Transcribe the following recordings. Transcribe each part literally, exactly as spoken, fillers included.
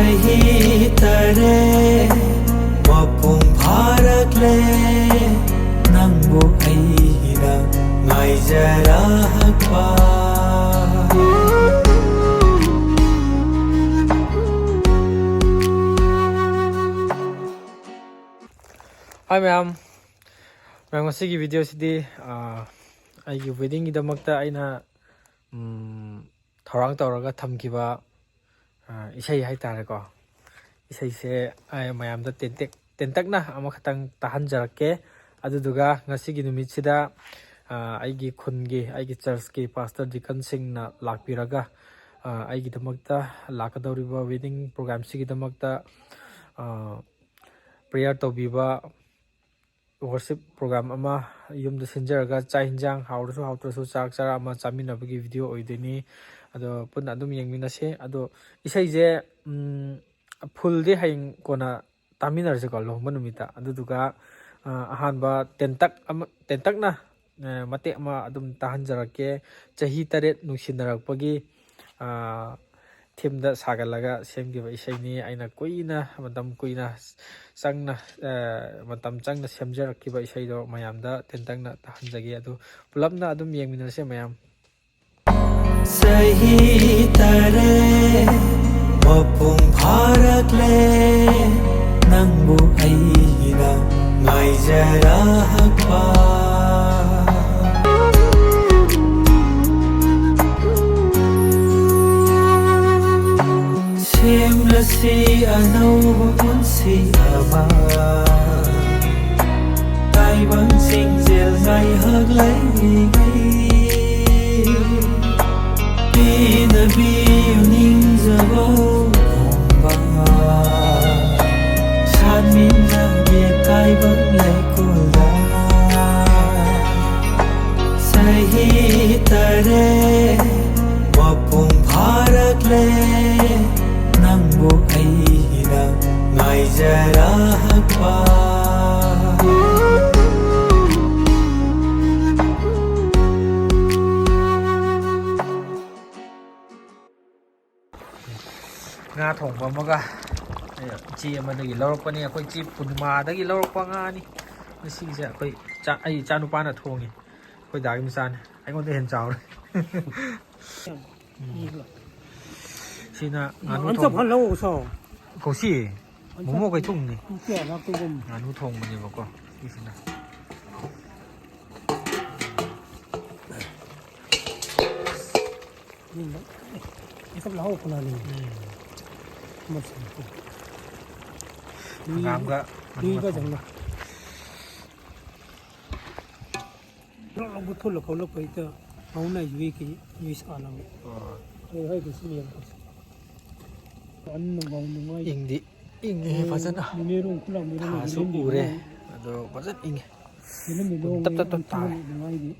ꯆꯍꯤ ꯇꯔꯦꯠ ꯃꯄꯨꯡ ꯐꯥꯔꯛꯂꯦ, ꯅꯪꯕꯨ ꯑꯩꯅ ꯉꯥꯏꯖꯔꯛꯄ꯫ Hi ꯃꯌꯥꯝ, ꯃꯌꯥꯝ, ꯉꯁꯤꯒꯤ video ꯁꯤꯗꯤ, ꯑꯥ, ꯑꯩꯒꯤ wedding ꯒꯤꯗꯃꯛꯇ ꯑꯩꯅ, ꯎꯝ, ꯊꯧꯔꯥꯡ ꯇꯧꯔꯒ ꯊꯝꯈꯤꯕ, ꯑꯥ, ꯏꯁꯩ ꯍꯥꯏꯇꯥꯔꯦꯀꯣ꯫ ꯏꯁꯩꯁꯦ ꯑꯩ ꯃꯌꯥꯝꯗ ꯇꯦꯟꯇꯛ-, ꯇꯦꯟꯇꯛꯅ ꯑꯃꯈꯛꯇꯪ ꯇꯥꯍꯟꯖꯔꯛꯀꯦ꯫ ꯑꯗꯨꯗꯨꯒ ꯉꯁꯤꯒꯤ ꯅꯨꯃꯤꯠꯁꯤꯗ, ꯑꯥ, ꯑꯩꯒꯤ ꯈꯨꯟꯒꯤ, ꯑꯩꯒꯤ church ꯀꯤ pastor deacon ꯁꯤꯡꯅ ꯂꯥꯛꯄꯤꯔꯒ, ꯑꯥ, ꯑꯩꯒꯤꯗꯃꯛꯇ ꯂꯥꯛꯀꯗꯧꯔꯤꯕ wedding program ꯁꯤꯒꯤꯗꯃꯛꯇ, ꯑꯥ, prayer ꯇꯧꯕꯤꯕ, worship program ꯑꯃ ꯌꯨꯝꯗ ꯁꯤꯟꯖꯔꯒ ꯆꯥꯛ ꯍꯤꯟꯖꯥꯡ ꯍꯥꯎꯔꯁꯨ ꯍꯥꯎꯇ꯭ꯔꯁꯨ ꯆꯥꯛ ꯆꯔꯥ ꯑꯃ ꯆꯥꯃꯤꯟꯅꯕꯒꯤ video ꯑꯣꯏꯗꯣꯏꯅꯤ꯫ ꯑꯗꯣ ꯄꯨꯟꯅ ꯑꯗꯨꯝ ꯌꯦꯡꯃꯤꯟꯅꯁꯦ꯫ ꯑꯗꯣ ꯏꯁꯩꯁꯦ, ꯎꯝ, full ꯗꯤ ꯍꯌꯦꯡ ꯀꯣꯟꯅ ꯇꯥꯃꯤꯟꯅꯔꯁꯤꯀꯣ, ꯂꯨꯍꯣꯡꯕ ꯅꯨꯃꯤꯠꯇ꯫ ꯑꯗꯨꯗꯨꯒ, ꯑ, ꯑꯍꯥꯟꯕ ꯇꯦꯟꯇꯛ ꯑꯃ, ꯇꯦꯟꯇꯛꯅ, ꯑ, ꯃꯇꯦꯛ ꯑꯃ ꯑꯗꯨꯝ ꯇꯥꯍꯟꯖꯔꯛꯀꯦ꯫ ꯆꯍꯤ ꯇꯔꯦꯠ ꯅꯨꯡꯁꯤꯅꯔꯛꯄꯒꯤ, ꯑ, theme ꯗ ꯁꯥꯒꯠꯂꯒ ꯁꯦꯝꯈꯤꯕ ꯏꯁꯩꯅꯤ꯫ ꯑꯩꯅ ꯀꯨꯏꯅ, ꯃꯇꯝ ꯀꯨꯏꯅ ꯆꯪꯅ, ꯑ, ꯃꯇꯝ ꯆꯪꯅ ꯁꯦꯝꯖꯔꯛꯈꯤꯕ ꯏꯁꯩꯗꯣ ꯃꯌꯥꯝꯗ ꯇꯦꯟꯇꯛꯅ ꯇꯥꯍꯟꯖꯒꯦ꯫ ꯑꯗꯨ ꯄꯨꯂꯞꯅ ꯑꯗꯨꯝ ꯌꯦꯡꯃꯤꯟꯅꯁꯦ ꯃꯌꯥꯝ꯫ ꯆꯍꯤ ꯇꯔꯦꯠ ꯃꯄꯨꯡ ꯐꯥꯔꯛꯂꯦ, ꯅꯪꯕꯨ ꯑꯩꯅ ꯉꯥꯏꯖꯔꯛꯄ꯫ ꯁꯦꯝꯂꯁꯤ ꯑꯅꯧꯕ ꯄꯨꯟꯁꯤ ꯑꯃ, ꯇꯥꯏꯕꯪ ꯆꯤꯡꯖꯦꯜ ꯉꯥꯏꯍꯥꯛ ꯂꯩꯔꯤꯉꯩ꯫ ꯄꯤꯅꯕꯤꯌꯨ ꯅꯤꯡꯖꯕ ꯈꯣꯡꯕ, ꯁꯥꯠꯃꯤꯟꯅꯒꯦ ꯇꯥꯏꯕꯪ ꯂꯩꯀꯣꯜꯗ꯫ ꯆꯍꯤ ꯇꯔꯦꯠ ꯃꯄꯨꯡ ꯐꯥꯔꯛꯂꯦ, ꯅꯪꯕꯨ ꯑꯩꯅ ꯉꯥꯏꯖꯔꯛꯄ꯫ ꯉꯥ ꯊꯣꯡꯕ ꯑꯃꯒ ꯏꯆꯦ ꯑꯃꯗꯒꯤ ꯂꯧꯔꯛꯄꯅꯤ꯫ ꯑꯩꯈꯣꯏ ꯏꯆꯦ ꯄꯨꯔꯅꯤꯃꯥꯗꯒꯤ ꯂꯧꯔꯛꯄ ꯉꯥꯅꯤ꯫ ꯉꯁꯤꯒꯤꯁꯦ ꯑꯩꯈꯣꯏ ꯏꯆꯥ, ꯑꯩ ꯏꯆꯥꯅꯨꯄꯥꯅ ꯊꯣꯡꯉꯤ꯫ ꯑꯩꯈꯣꯏ ꯗꯥꯒꯤ ꯃꯆꯥꯅꯤ꯫ ꯑꯩꯉꯣꯟꯗ ꯍꯦꯟꯅ ꯆꯥꯎꯔꯦ꯫ ꯎꯝ꯫ ꯁꯤꯅ ꯉꯥꯅꯨ ꯊꯣꯡꯕ꯫ ꯀꯧꯁꯤ꯫ ꯃꯣꯃꯣ ꯀꯩ ꯊꯣꯡꯅꯤ? ꯉꯥꯅꯨ ꯊꯣꯡꯕꯅꯦꯕꯀꯣ꯫ ꯁꯤꯁꯤꯅ꯫ ꯎꯝ꯫ ꯍꯪꯒꯥꯝꯒ ꯃꯅꯨꯡꯒ ꯊꯣꯡꯕ꯫ ꯂꯧ ꯂꯧꯕ ꯊꯣꯛꯂꯛ ꯈꯣꯠꯂꯛꯄ ꯍꯦꯛꯇ ꯉꯥꯎꯅ ꯌꯨꯏ ꯀꯤ ꯌꯨꯏ ꯁꯥꯅꯕ꯫ ꯑꯣ꯫ ꯑꯩ ꯍꯥꯏꯗꯤ ꯁꯤ ꯌꯦꯡꯉꯣ꯫ ꯑꯟꯅ ꯉꯥꯎ ꯅꯨꯡꯉꯥꯏ꯫ ꯏꯪꯗꯤ ꯏꯪꯉꯦ ꯐꯖꯅ꯫ ꯅꯨꯃꯤꯠꯔꯣꯝ ꯈꯨꯂꯥꯡ ꯃꯤꯔꯣꯝ ꯊꯥꯁꯨ ꯌꯦꯡꯉꯣ꯫ ꯎꯔꯦ꯫ ꯑꯗꯣ ꯐꯖꯅ ꯏꯪꯉꯦ꯫ ꯐꯤꯂꯝ ꯃꯤꯔꯣꯝ ꯇꯞ ꯇꯞ ꯇꯞ ꯇꯥꯔꯦ꯫ ꯅꯨꯡꯉꯥꯏꯗꯤ꯫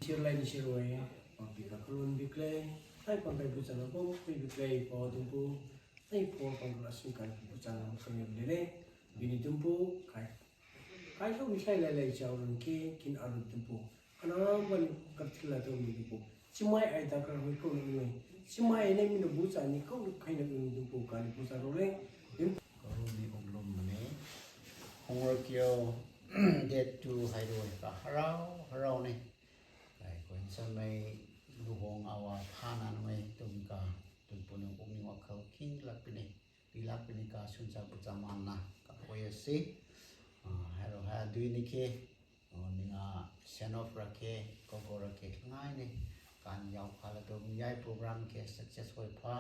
Sirlai ni sirwai, pampi ka kulun biklai, tai pampai bucana pampi biklai, pau tumpu, tai pau pampu asun kan bucana kami lele, bini tumpu, kai. Kai ko bisai lele chau run ke, kin aru tumpu. Kana bani kathila tumpu tumpu. Chimai ai takar hui ko nui. Chimai ne mina bucani ko kai na tumpu kan buca role. Tumpu. Ko ni oglom mane. Homework yo, date two ꯍꯥꯏꯔꯣꯏ ꯀ ꯍꯔꯥꯎ ꯍꯔꯥꯎꯅ ꯑꯩꯈꯣꯏ ꯁꯝꯃꯩ ꯂꯨꯍꯣꯡ ꯑꯋꯥ ꯐꯥꯅꯅꯉꯩ ꯇꯨꯡ ꯀ ꯇꯨꯡ ꯄꯨꯅꯤꯡ ꯄꯨꯛꯅꯤꯡ ꯋꯥꯈꯜ ꯈꯤꯡꯂꯛꯄꯅꯤ, ꯄꯤꯂꯛꯄꯅꯤ ꯀ ꯁꯨꯟꯆꯥ ꯄꯨꯆꯥ ꯃꯥꯟꯅ ꯀ ꯑꯣꯏ ꯑꯁꯤ, ꯑ, ꯍꯥꯏꯔꯣ ꯍꯥꯏ ꯑꯗꯨꯏꯅꯤ ꯀꯦ, ꯑ, ꯅꯤꯡꯉꯥ send off ꯔꯛꯀꯦ, ꯀꯣꯀꯣ ꯔꯛꯀꯦ ꯉꯥꯏꯅꯤ꯫ ꯀꯥꯟ ꯌꯥꯎ ꯐꯥꯂꯗꯣ ꯌꯥꯏ program ꯀꯦ success ꯑꯣꯏ ꯐꯥ,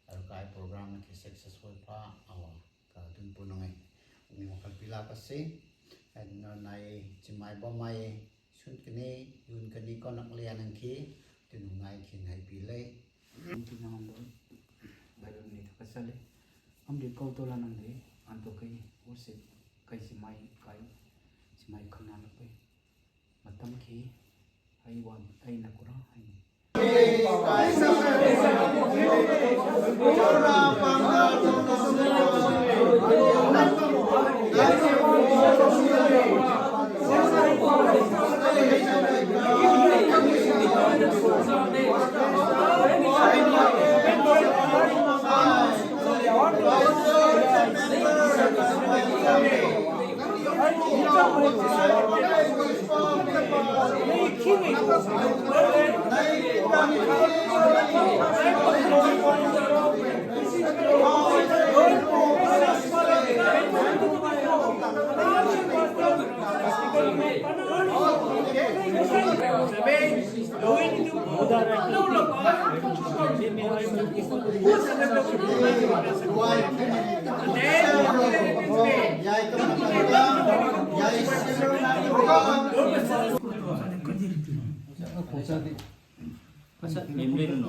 ꯑꯗꯨ ꯀꯥꯏ program ꯀꯦ success ꯑꯣꯏ ꯐꯥ, ꯑꯋꯥ, ꯀ ꯑꯗꯨꯝ ꯄꯨꯅꯉꯥꯏ ꯎ ꯋꯥꯈꯜ ꯄꯤꯂꯥꯛ ꯑꯁꯤ, ꯑꯗꯨꯅ ꯅꯥꯏ ꯆꯤꯃꯥꯏ ꯕꯃꯥꯏ ꯁꯨꯟꯀꯅꯤ, ꯌꯨꯟꯀꯅꯤ ꯀꯣꯅꯛꯂꯦ ꯅꯪꯈꯤ, ꯇꯤꯅꯨꯡꯉꯥꯏ ꯈꯤꯟ ꯍꯥꯏꯕꯤ ꯂꯩ꯫ ꯇꯤꯅꯥꯡꯗꯣ ꯕꯥꯏꯕꯜ ꯃꯤ ꯊꯛꯀ ꯆꯠꯂꯦ꯫ ꯑꯃꯗꯤ ꯀꯧ ꯇꯣꯂꯥ ꯅꯪꯗꯤ ꯑꯟꯇꯣ ꯀꯩ worship ꯀꯩ ꯆꯤꯃꯥꯏ ꯀꯥꯏ ꯆꯤꯃꯥꯏ ꯈꯟꯅ ꯂꯛꯄꯩ꯫ ꯃꯇꯝꯒꯤ ꯑꯩ ꯋꯥ ꯑꯩꯅ ꯀꯨꯔꯥ ꯍꯥꯏꯅꯤ꯫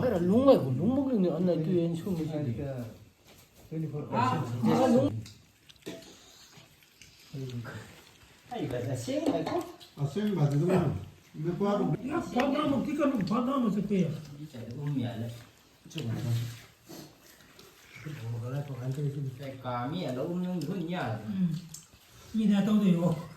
Era lungay ko, lungmog ni anay tu yan sumisi. Ay, ba, asing ay ko. Asing ba, di ba? Hindi pa ako. Pagkamo, di ka nung pagkamo sa kuya. Hindi siya, umiyala. Kaya kami, alam mo yung dunya. Hindi na tao yun.